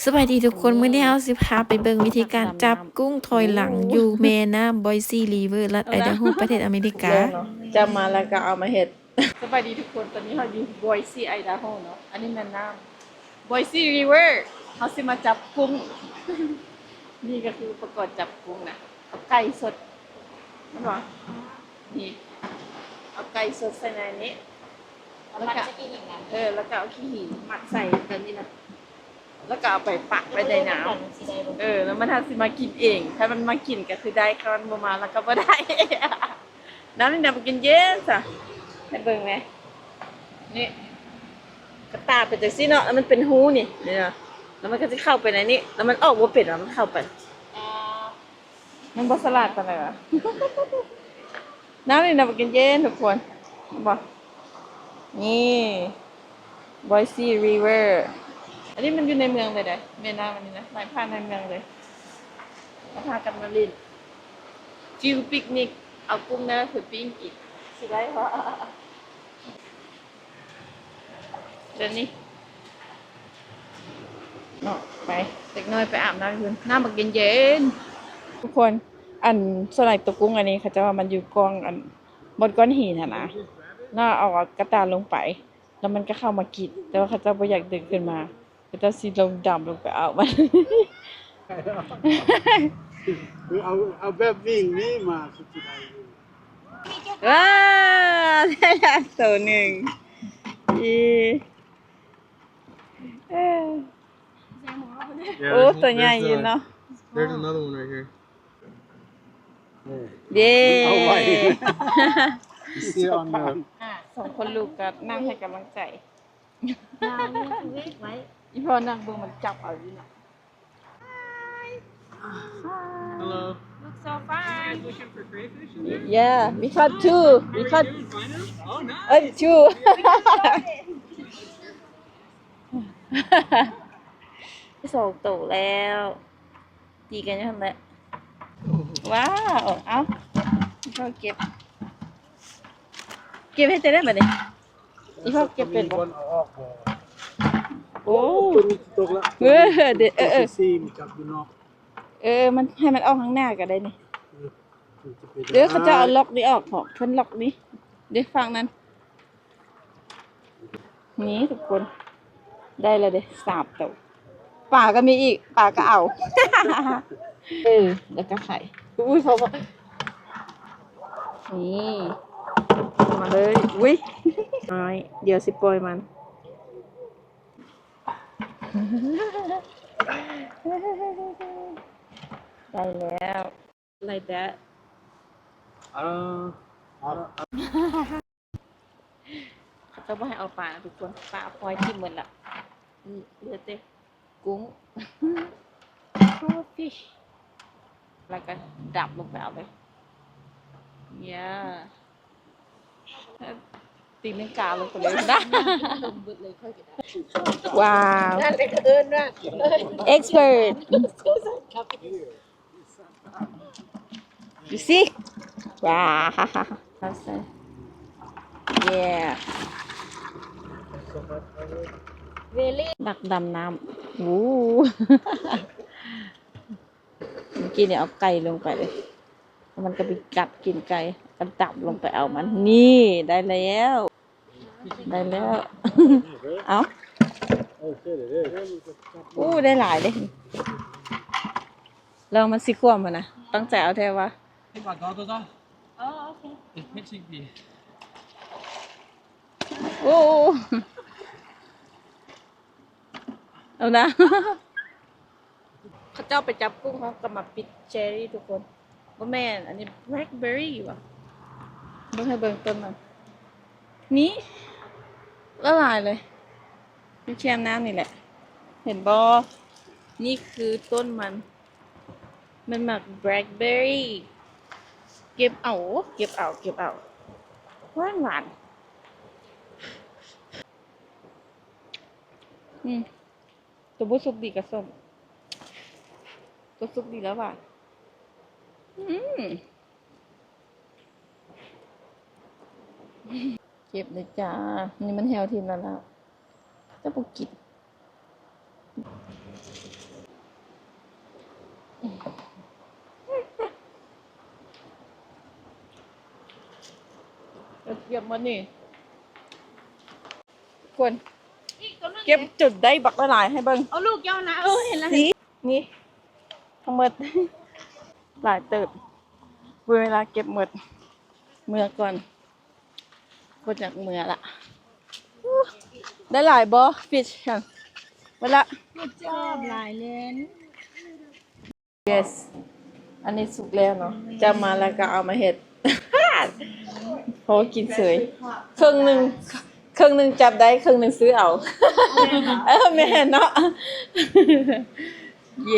ສະບາຍດີທຸກຄົນ, ມື້ນີ້ເຮົາຊິພາໄປເບິ່ງວິທີການຈັບກຸ້ງຖອຍຫຼັງຢູ່ແມ່ນ້ຳ Boise River ລັດໄອດາໂຮ ປະເທດອາເມລິກາ. ຈັບມາແລ້ວກໍເອົາມາເຮັດ. ສະບາຍດີທຸກຄົນ, ຕອນນີ້ເຮົາຢູ່ Boise Idaho ເນາະ. ອັນນີ້ແມ່ນ້ຳ Boise River, ເຮົາຊິມາຈັບກຸ້ງ. ນີ້ກໍຄືອຸປະກອນຈັບກຸ້ງນະ, ເອົາໄກ່ສົດ ແມ່ນບໍ່? ນີ້ ເອົາໄກ່ສົດໃສ່ໃນນີ້ ແລ້ວກໍ ເອີ ແລ້ວກໍເອົາຂີ້ຫີນມັດໃສ່ແບບນີ້ນະ ແລ້ວກໍເອົາໄປປະໄວ້ໃນນ້ຳ. ເອີ ແລ້ວມັນຫາຊິມາກິນເອງ, ຖ້າມັນມາກິນກໍຄືໄດ້, ຖ້າມັນບໍ່ມາແລ້ວກໍບໍ່ໄດ້. ນ້ຳນີ້ນະ ໄປກິນເຢັນຊະ. ໃຫ້ເບິ່ງແມະ ນີ້ ກະຕ່າເປັນຈັ່ງຊີ້ເນາະ, ແລ້ວມັນເປັນຮູນີ້ ນີ້ນະ, ແລ້ວມັນກໍຊິເຂົ້າໄປໃນນີ້, ແລ້ວມັນອອກບໍ່ເປັນວ່າມັນເຂົ້າໄປ. ມັນບໍ່ສະຫຼາດປານໃດຫວາ. ນ້ຳນີ້ນະ ໄປກິນເຢັນທຸກຄົນ. ເຫັນບໍ່? ນີ້ Boise River. ອັນນີ້ມັນຢູ່ໃນເມືອງເລີຍເດ້, ແມ່ນ້ຳອັນນີ້ນະ ໄຫຼຜ່ານໃນເມືອງເລີຍ. ເຮົາພາກັນມາຫຼິ້ນ ຊິວປິກນິກ ເອົາກຸ້ງແນວໄປປີ້ງກິນ ຊິໄດ້ບໍ່? ເດີນີ້ເນາະ ໄປ ເດັກນ້ອຍໄປອາບນ້ຳຢູ່ ນ້ຳບັກເຢັນໆ. ທຸກຄົນ ອັນ ສ່ວນຫຼາຍໂຕກຸ້ງອັນນີ້ ເຂົາເຈົ້າວ່າມັນຢູ່ກ້ອງ ອັນ ບ່ອນກ້ອນຫີນຫັ້ນນະ ເນາະ ເອົາກະຕ່າລົງໄປ ແລ້ວມັນກໍເຂົ້າມາກິນ ແຕ່ວ່າເຂົາເຈົ້າບໍ່ຢາກດຶງຂຶ້ນມາ ເຂົາເຈົ້າຊິລົງດຳລົງໄປເອົາມັນ. ຄືເອົາ ເອົາແບບວິ່ງນີ້ມາ ຄືຊິໄດ້ຢູ່. ວ້າວ ໄດ້ແລ້ວໂຕໜຶ່ງ. ອີ ເອີ Yeah, ໂອ້ there's, ໂຕໃຫຍ່ there's ຢູ່ a, ເນາະ. There's another one right here. ເຢ້ ເອົາໄວ້ You see it on the ອ່າ ສອງຄົນລູກກໍນັ່ງໃຫ້ກຳລັງໃຈ. ອີ່ພໍ່ນັ່ງເບິ່ງມັນຈັບເອົາຢູ່ນະ. Hello. Look so fine. You guys looking for crayfish in there? Yeah, we caught two. We caught, oh, nice. Uh, two. ສອງໂຕແລ້ວ. ຕີກັນຢູ່ຫັ້ນແຫຼະ. ວ້າວ ເອົ້າ ພໍ່ເກັບ ເກັບເຮັດຈັ່ງໃດບັດນີ້? ອີ່ພໍ່ເກັບເປັນບໍ່? ໂອ້ ຕົວນີ້ຕົກລະ ເອີ ເດ້ ເອີ ເອີ ມັນຈັບຢູ່ນອກ ເອີ ມັນ ໃຫ້ມັນອອກທາງໜ້າກໍໄດ້ນີ້. ເອີ ເດີ ເຂົາເຈົ້າເອົາລັອກນີ້ອອກເພາະ ເພິ່ນລັອກນີ້ເດ້ ຝັ່ງນັ້ນ. ນີ້ທຸກຄົນ ໄດ້ແລ້ວເດ້ ສາມໂຕ. ປາກໍມີອີກ ປາກໍເອົາ ເອີ ແລ້ວກໍໄຂ່. ອຸ້ຍ ເຂົາ ນີ້ ມາເລີຍ. ອຸ້ຍ ນ້ອຍ ດຽວຊິປ່ອຍມັນ. ໄດ້ແລ້ວ. Like that. ເອີ ເຂົາເຈົ້າບໍ່ໃຫ້ເອົາປານະທຸກຄົນ ປາປ່ອຍຖິ້ມໝົດລະ. ອືມ ເຫຼືອແຕ່ກຸ້ງ fish ແລ້ວກໍດັບລົງໄປເອົາເລີຍ. Yeah. ຕີລັງກາລົງໄປເລີຍນະ. ວ້າວ ນັ້ນແຫຼະເອີ້ນວ່າ expert. You see? Wow. Yeah. Really? ນັກດຳນ້ຳ. ໂອ້ ເມື່ອກີ້ນີ້ເອົາໄກ່ລົງໄປເລີຍ ແລ້ວມັນກໍໄປກັດກິນໄກ່ ກໍດຳລົງໄປເອົາມັນ. ນີ້ ໄດ້ແລ້ວ. ໄດ້ແລ້ວ. ເອົ້າ ໂອ້ ໄດ້ຫຼາຍເດ້. ລອງມັນຊິຂວ້ຳຫັ້ນນະ. ຕັ້ງໃຈເອົາແທ້ວ່າ. ໂອ້ ເອົານະ. ເຂົາເຈົ້າໄປຈັບກຸ້ງ ເຮົາກໍມາປິດເຈລລີ້ທຸກຄົນ. ບໍ່ແມ່ນ ອັນນີ້ແບລັກເບີຣີຫວາ? ເບິ່ງ ໃຫ້ເບິ່ງຕົ້ນມັນ ນີ້ ຫຼາຍໆເລີຍ ຢູ່ແຄມນ້ຳນີ້ແຫຼະ. ເຫັນບໍ່? ນີ້ຄືຕົ້ນມັນ ແມ່ນໝາກແບລັກເບີຣີ. ເກັບເອົາ ເກັບເອົາ ເກັບເອົາ. ຫວານໆ. ອືມ ຕົວບໍ່ສຸກດີກໍສົ້ມ ຕົວສຸກດີແລ້ວຫວານ. ອືມ ເກັບເລີຍຈ້າ. ນີ້ມັນແຫ້ວຖິ້ມແລ້ວລະ ຈະບໍ່ກິນ. ກຽມໝົດນີ້ ຄົນ ເກັບຈົນໄດ້ບັກຫຼາຍໆ ໃຫ້ເບິ່ງ ເອົາລູກເຈົ້ານະ ເອີ ເຫັນແລ້ວ ນີ້ ທັງໝົດ ຫຼາຍເຕີບ ເວລາເກັບໝົດ ເມືອກ່ອນ ບໍ່ຢາກເມືອລະ ໄດ້ຫຼາຍບໍ່ ຟິດ ເບິດລະ Good job ຫຼາຍເລີຍ Yes ອັນນີ້ສຸກແລ້ວເນາະ ຈັບມາແລ້ວກໍເອົາມາເຮັດ ພໍກິນເສີຍ ເຄິ່ງໜຶ່ງ ເຄິ່ງໜຶ່ງຈັບໄດ້ ເຄິ່ງໜຶ່ງຊື້ເອົາ ເອີ ແມ່ນເນາະ ເຢ